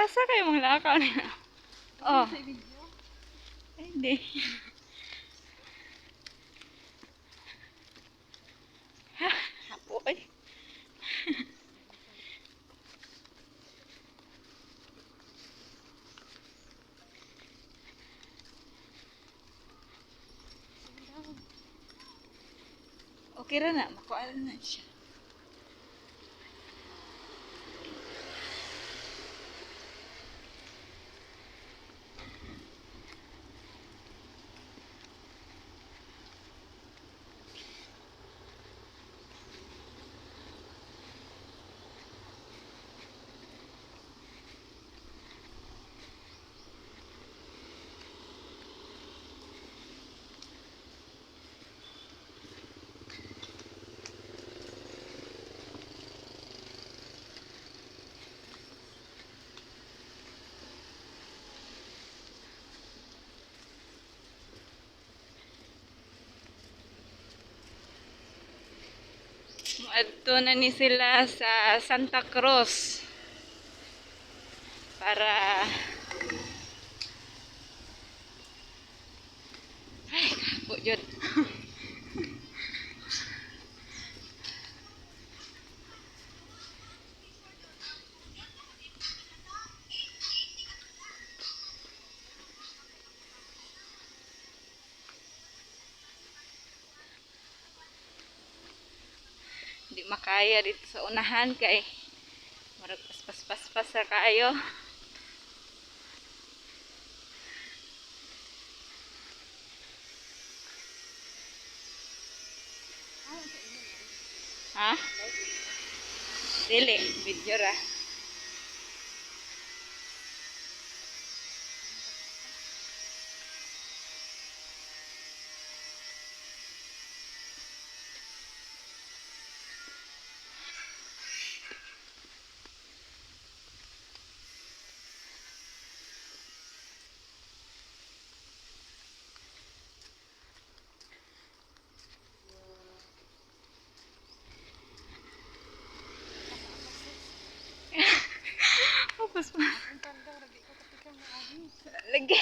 Pasa kayo mga lakaw nila. Oh. Sa video. Ay, hindi. Ha, hapo ay. Okay ra na, makuha na siya. Muadto na ni sila sa Santa Cruz para, ay, kapo yun. Hindi makaya dito sa unahan kay murag paspas-paspas ra kaayo. Ha? Dili, video ra. Tapos pa. Ang tanda, rabi ko kapikan na abi. Lagi.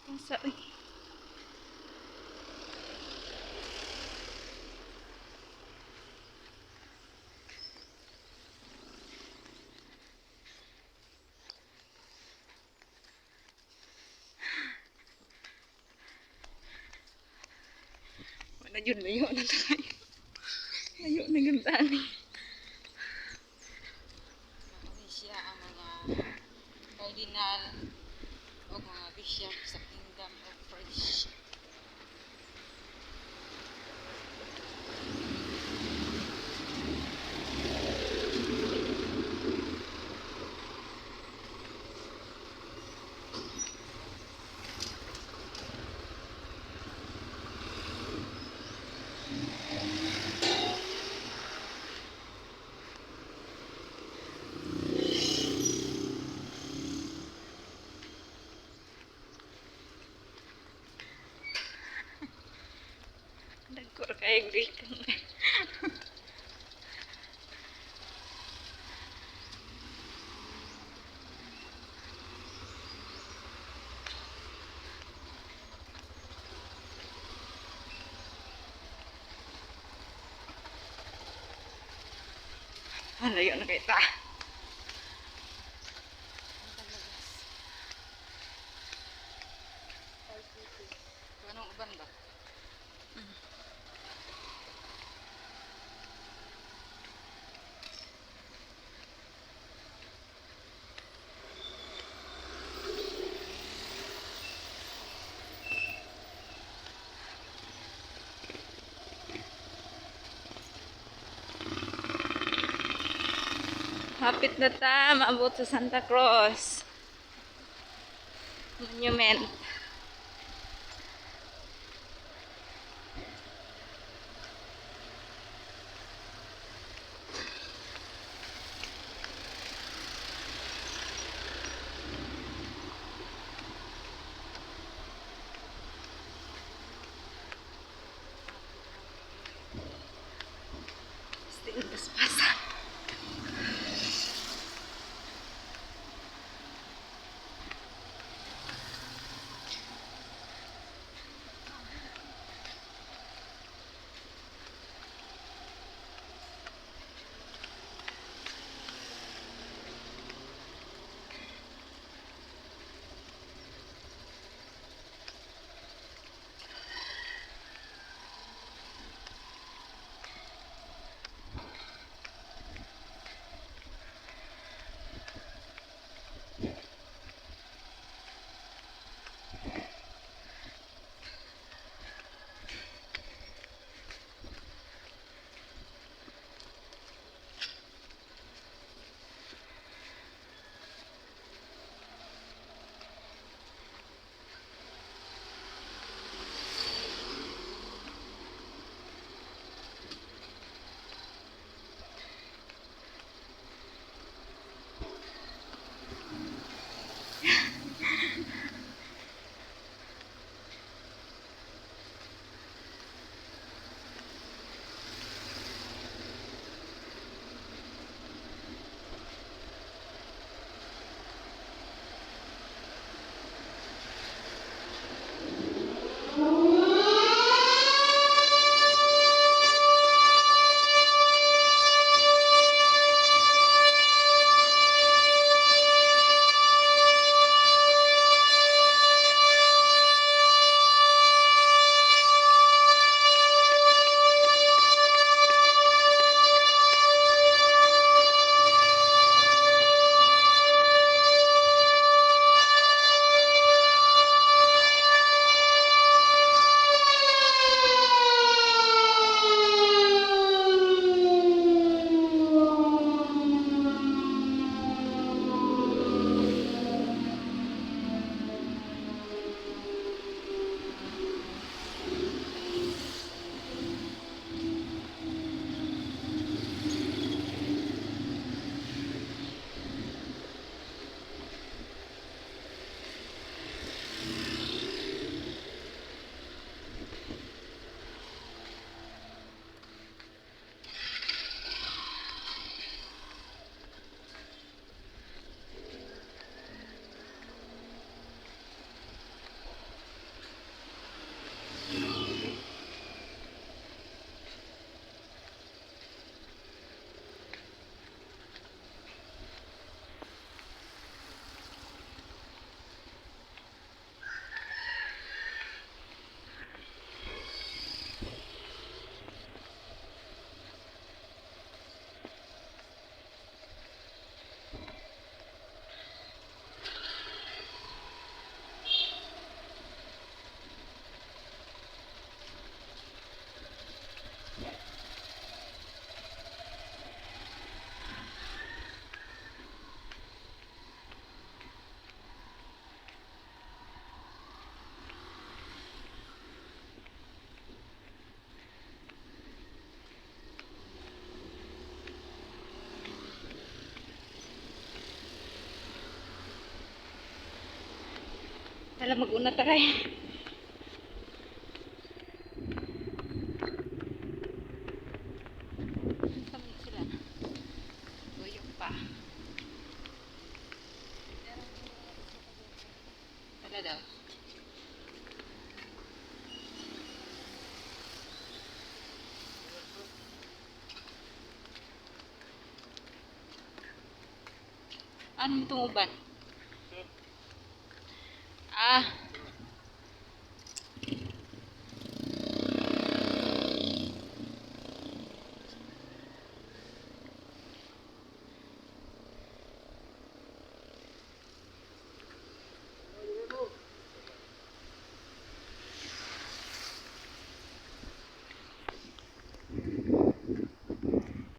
Pasa, uy. Wala yun, layo na tayo. Layo na ganda ni. Ano siya ang mga cardinal o mga bishop sa Kingdom of Christ. Nagkur kayo gikan. Ah, layo na kita. Ang talagas. Anong uban ba? Hapit na ta, maabot sa Santa Cruz Monument. Still paspasa. Na lang mag-una taray. Saan na sila? Tuyok pa. Wala daw. Ano itong uban? Ah.